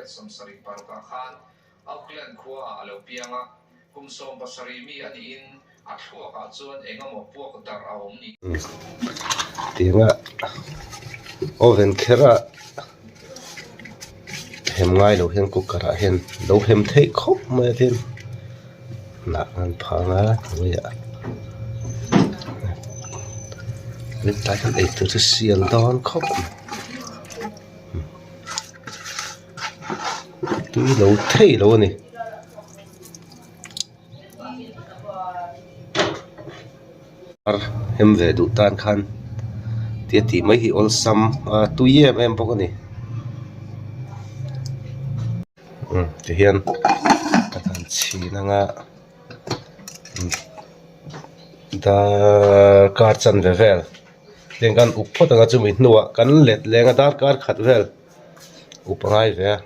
76 ah khan Auckland khuaah a lo piang a, kum 17 mi a niin a thluakah chuan eng emaw puak darh a awm ni. Tianga oven kher a hem ngai lo hian cooker ah hian lo hem theih khawp mai a tin hnah an phang a hnuaiah tlai kan ei tur chu sial dawn khawp mai. Tui lo thei lo a ni. Ar hem ve duh tan khan tia tih mai hi awlsam a tui em em bawk a ni. Umm tihian ka han chhin anga darkar chanve vel heng kan up phawt anga chumi hnuah kan let leng a darkar khat vel up a ngai ve a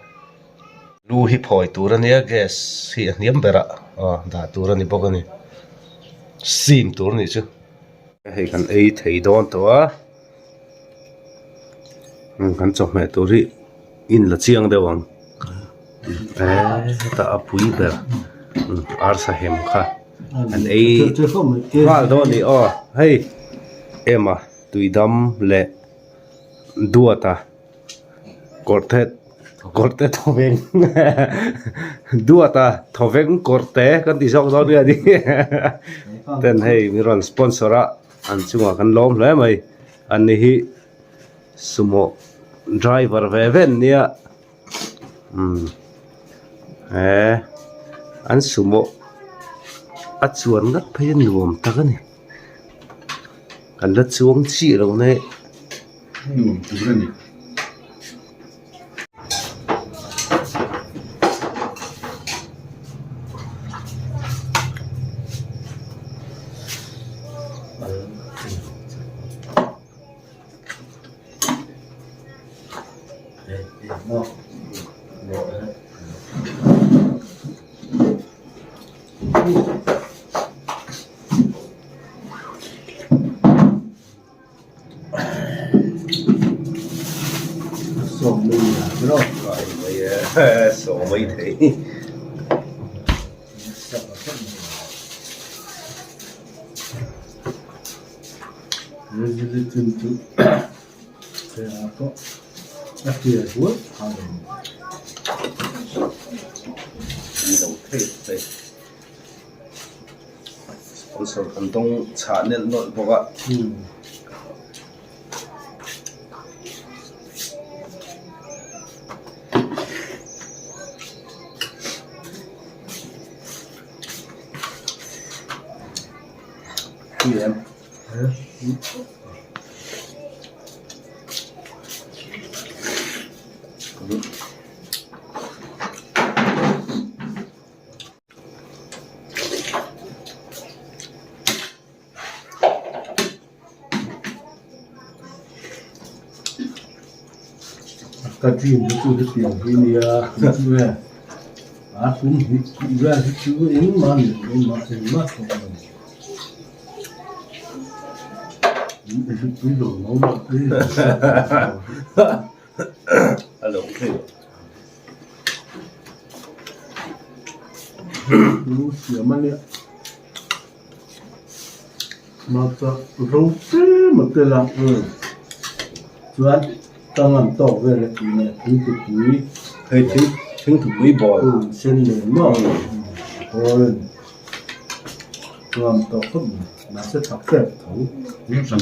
lu hi phawi tur a nia gas hi a hniam berah aw dah tur a ni bawk a ni sim tur a nih chu hei kan ei thei dawn tawh a kan chawhmeh tur hi in la chiang deuh ang hetah a pui ber arsa hem kha an ei nghal dawn a ni aw hei ema tuidam leh duata kawrte kawrte thawveng duata thawveng kawrte kan tih zawk dawn nge ni ten hei min rawn sponsor a an chungah kan lawm hle mai ani hi sumo driver ve ve an nia umm he an sumo a chuan ngat phei a nuam tak a ni. Kan la chuang chiah lo na e. Nuam tur a ni. Saw mai thei. Sponsor kan dawng chhah nelh nawlh bawk a. Ka dream te chu hetiang hi nia chu e a kum hnih tih vel hi chu engmah ni lo engmah engmah thawk lo A lo thei Lu siam a nia Hmarcha ro tlem a tel a chuan tang an tawk vel a tih leh thingtupui hei thing thingtupui bawl sen nen maw orange chuan tawk khawp mai mahse thak tep tho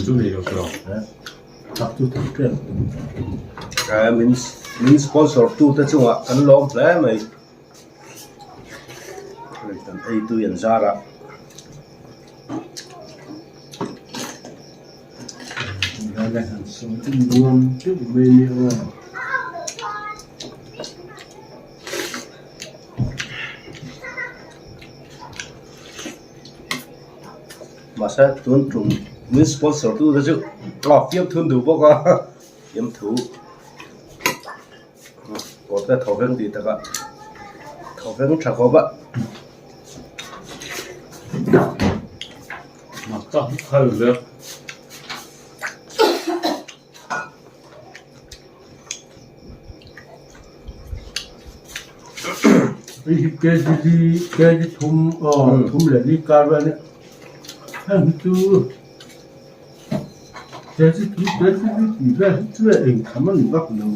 chu nei lo tawh thak chu thak tep min min sponsor tu te chungah kan lawm hle mai hei kan ei tui an zar a. Mahse tun tum min sponsor tu te chu a fiamthu an duh bawk a fiamthu kawr te tho veng tih takah tho veng tha khawp a. Hei hi kg li kg thum aw thum leh li kar vel a nia heng hi chu kg thum kg li tih vel hi chu engtham a ni vak lo.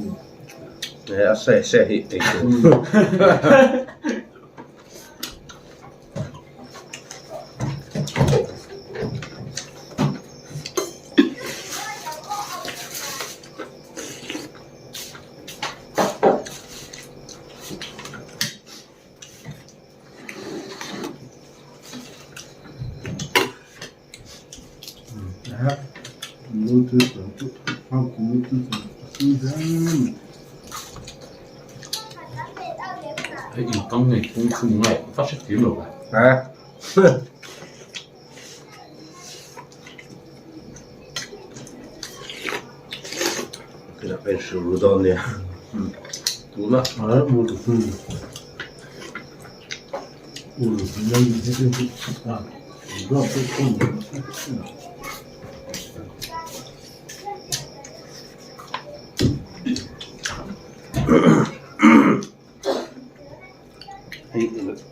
A se se hi ei tur. Hei inkang nei phung chhung ngai va hre thiam lo ve.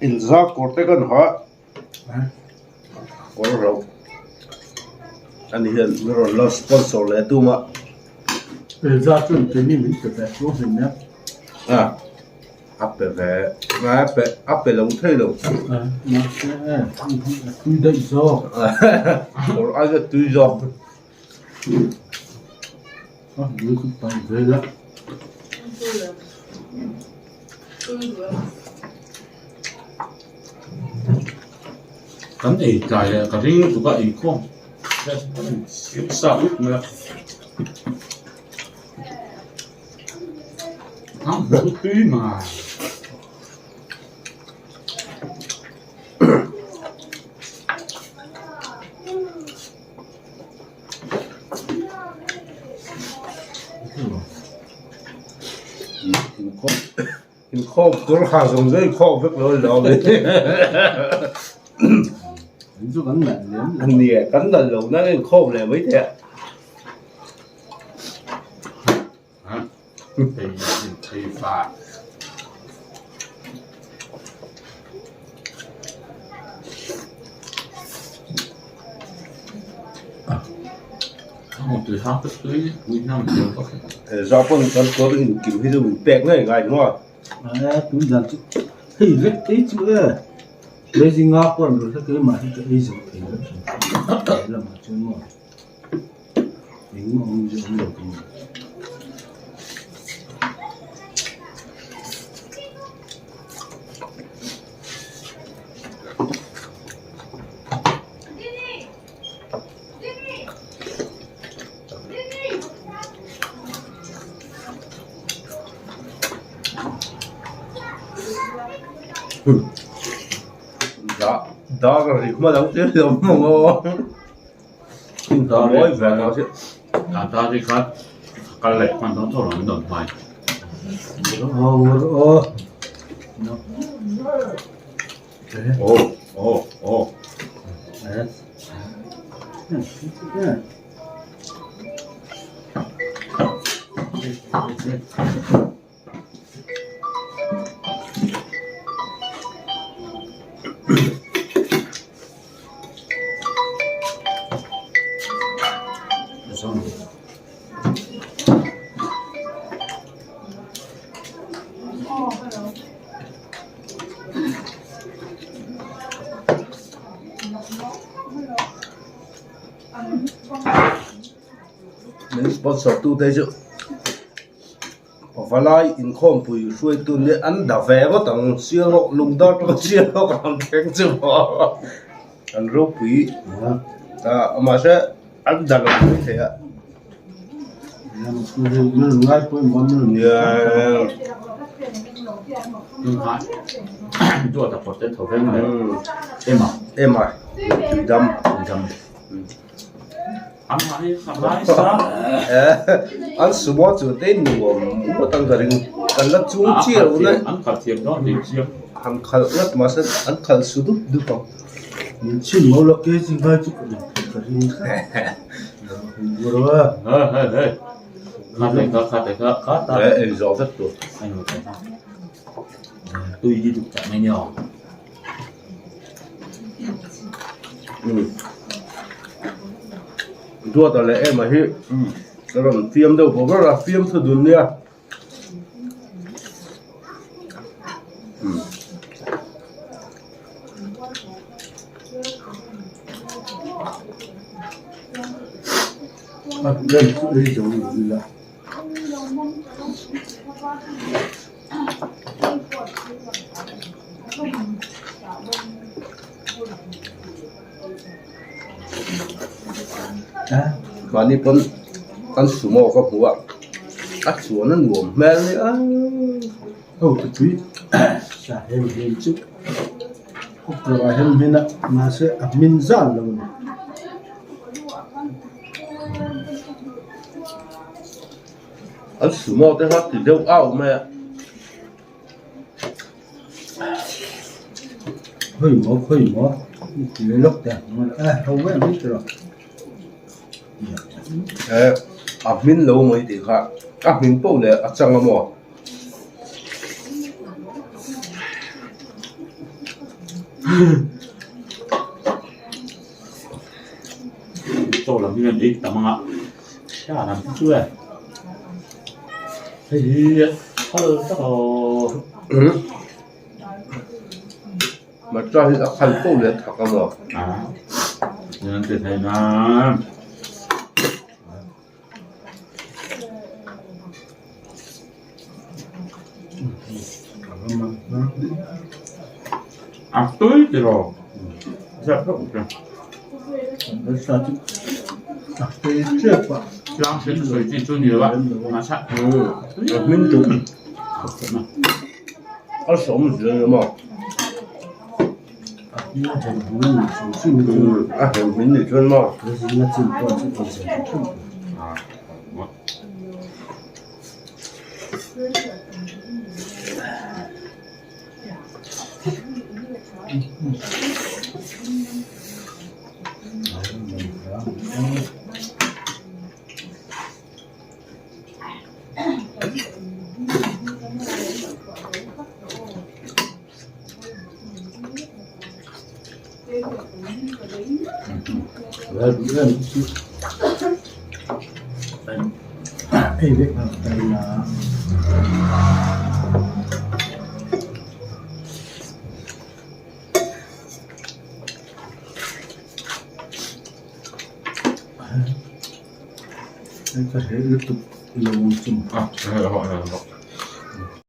Inzak kawr te kan ha kawr ro ani hian min rawn la sponsor leh tum a. A pe ve a pe a pe lo thei lo kawr aia tui zawk. Kan ei tlai leh ka ring lutuk a inkhawm siam sa ut mai a. Tui mai. Inkhawm tur ha zawng zawng inkhawm vek lo lo a ni e kan nalh lo nang inkhawm leh mai thei a. Zah pawn kan kawr inkim hi chu min pek ngei ngai maw? Dar a ri hma dang tir lo maw aw. Min sponsor tu te chu Pavalai inkhawmpui hruaitu nia an da ve ngawt ang Sialhawk lungdar pawh Sialhawk ang thleng chu maw an ropui ah mahse an da lo mai thei a. Ema tuidam An sumo chu te nuam ngawt ang ka ring kan la chung chiah lo na han khalh ngawt mahse an khalh su dup dup ang. Ei zawh vek tur. tui lutuk tak mai nia. Duata leh ema hi ka rawn fiam deuh bawk ber a, fiam thu dun nia. Mahni pawn kan sumo ka hmu a a chuan a nuam hmel nia. Ho tupui sa hem hem chu kawt ah hian hmin a mahse a hmin zan lo a ni. An sumo te kha ti deuh au mai a. Khawi maw khawi maw ti leh lawk teh ang a ho em mai tawh e a hmin lo mai tih kha a hmin poh leh a chang a maw. Chaw lam hi an ei tam ang a hria lam chu e. Hei hi khal tak aw. Matcha hi a khal fo leh thak a maw? A nan ti thei nan. A tui ti lo. Zep hlauh che. Tlang hriat a sawi chi chu ni lo a, mahse A hmin tuk a sawm zel a maw? A hem hmin nih chuan maw?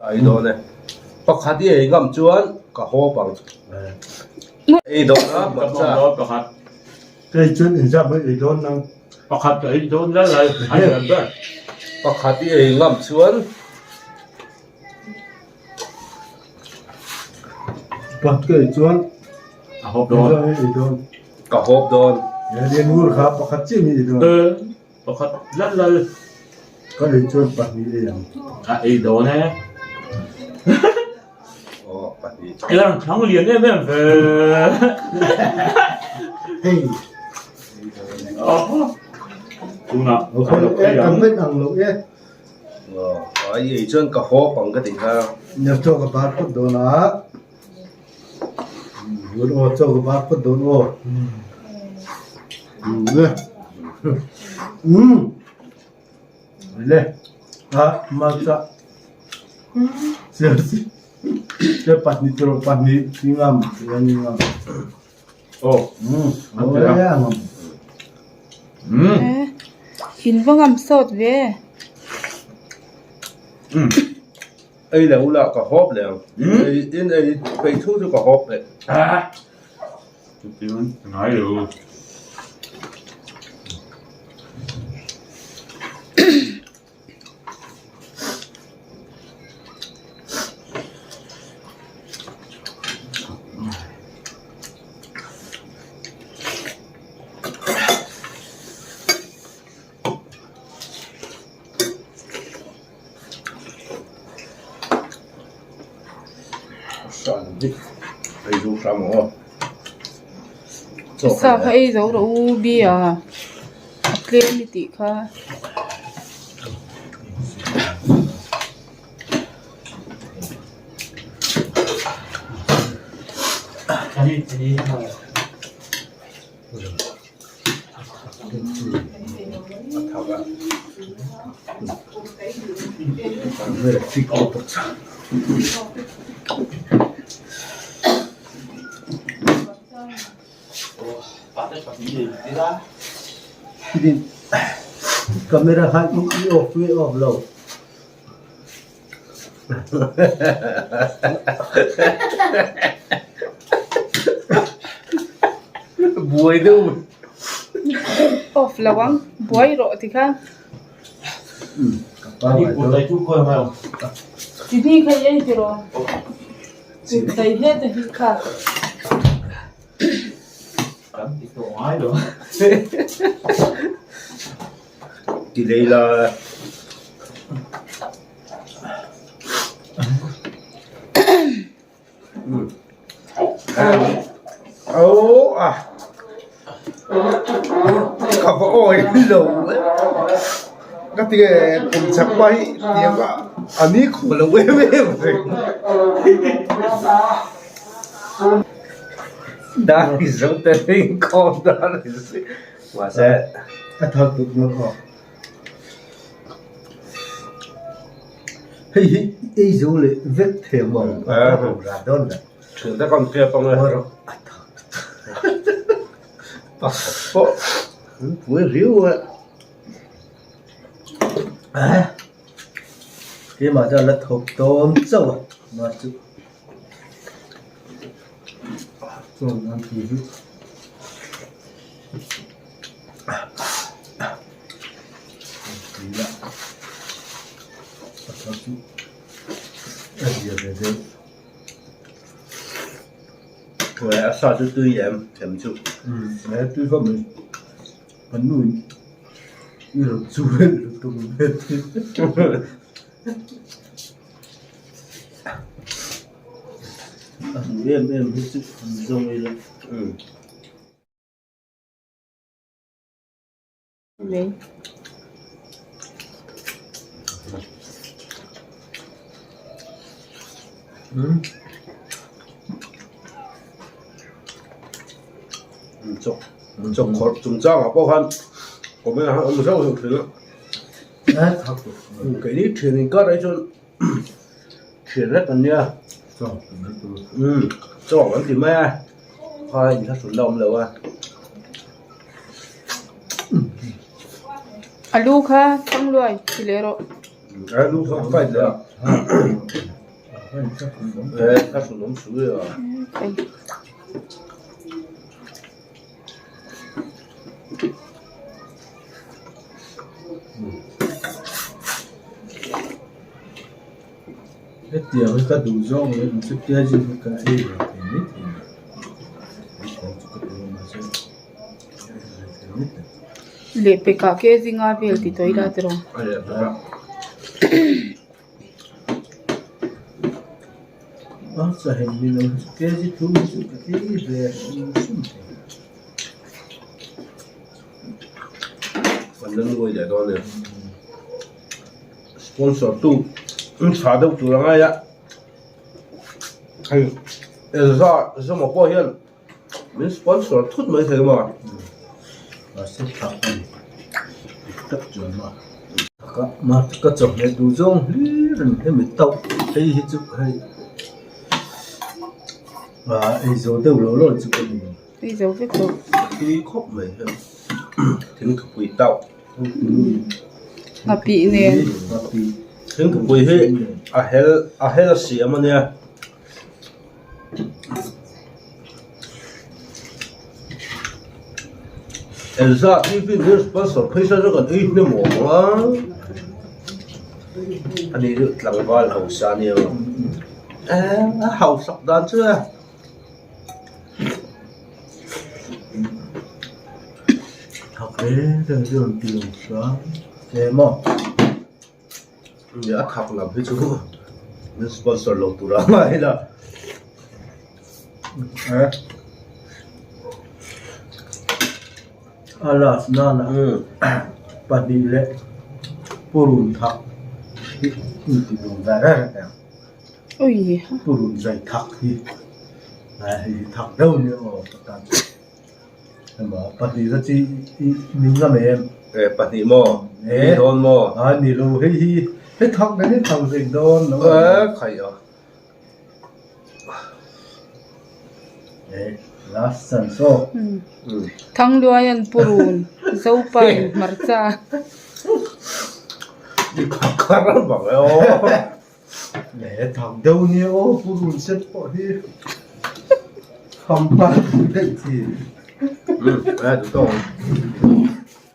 Ai dawn e. Pakhat i ei ngam chuan ka haw pang. Ei dawn a hmarcha. Pakhat. Kei chuan inzap mai ei dawn nang. Pakhat ka ei dawn lal lai a lian ber. Pakhat i ei ngam chuan. Pakhat ka ei chuan a hawp dawn. Ei dawn. Ka hawp dawn. Lian ngur kha pakhat chiah mi ei dawn. Pakhat lal lal. Ka ei chuan pahnih ei ang. A ei dawn e. Aw pahnih. I lang thlang lian em em ve. Hei. Aw. Tunah kan lo ei ang. Kan vek ang lo e. Aw, ai ei chuan ka hawp ang ka ti kha. Nia chaw ka bar phawt dawn a. Dawn aw chaw ka bar phawt dawn aw. Le. Um. Le. A malcha. Sia si. Sia pahnih tur pahnih ngam ngam. Aw. Um. Ngam. Um. In va ngam sawt ve. Um. Ei lo la ka hawp leh ang. Ei in ei peih thu chu ka hawp leh. Ah! Chutiang ngai lo. Sa kha ei zo rawh u bia a tlem i tih kha. Camera kha i off nge off lo. Buai deuh. Off lo ang buai rawh ti kha. Chini kha i ei tiraw? Kut tai heta hi kha. Ti lei la. Aw a ka va awi lo ka ti nge kum chak pa hi tiang a a ni khaw lo em em reng dar hi zo te ring khawm dar hi mahse a thar tut dawn aw. Hei hi ei zo leh vek thei ang maw? A ho ran dawn lo. Thian te kan pep ang e. Pakhat pawh an pui riau e. Keimah chuan la thawk dawn chauh a mah chu. Chuan an tui hi. A sa chu tui em em chu tui khawp mai kan nu in i rawn chu vel lutuk vel a hmu em em hi chu an zawng ila. Chawkkhawrh chungchangah pawh khan comment a awm zauh zauh thin a keini thian inkar ah hi chuan thian vek an nia chaw an ti mai a kha inthlahrun la awm lo a. Alu kha thang luai ti leh rawh. Alu kha a fight leh a. Eh ka hru awm su e a. Hetiang hi ka duh zawng leh chutia zin hi ka ei ve thei mai thei a ni. Lehpekah ke zinga vel ti tawh ila tiraw. Kan la nuai leh dawn e. Sponsor tu tha deuh tur a ngai a hei Elza Zuma pawh hian min sponsor thut mai thei maw mahse tha a ni dik tak chuan maw ka chawhmeh duh zawng hlir a ni hemi tauh phei hi chu hei ah ei zo deuh lo lo chu ka ni. Ei zo vek lo. Tui khawp mai hei thingthupui tauh. Nghapih nen. Thingthupui hi a hel a hel a siam a nia. Elza TV news sponsor phei sawn chu kan ei hnem awm ang a. Ani chu tlangval hausa a nia maw. A hausak dan chu e. Thak reng reng hi rawn ti lo hram hle maw? Nia a thak lam hi chu min sponsor lo tur a ngai la. A last nana pahnih leh purun thak hi inti dun ve reng reng. Purun zai thak hi. Hei hi thak deuh nia aw ka tan chu. Emaw pahnih kha chi i min ngam em? E pahnih maw? E Ni dawn maw? A ni lo hei hi hei thak nen hi thak zek dawn lo. E khai a. E last chance aw. Thangluaian purun Zopan hmarcha. I khar bang e aw. Leh thak deuh nia aw purun sen pawh hi kham pah daih chi. Umm a duh tawk ang.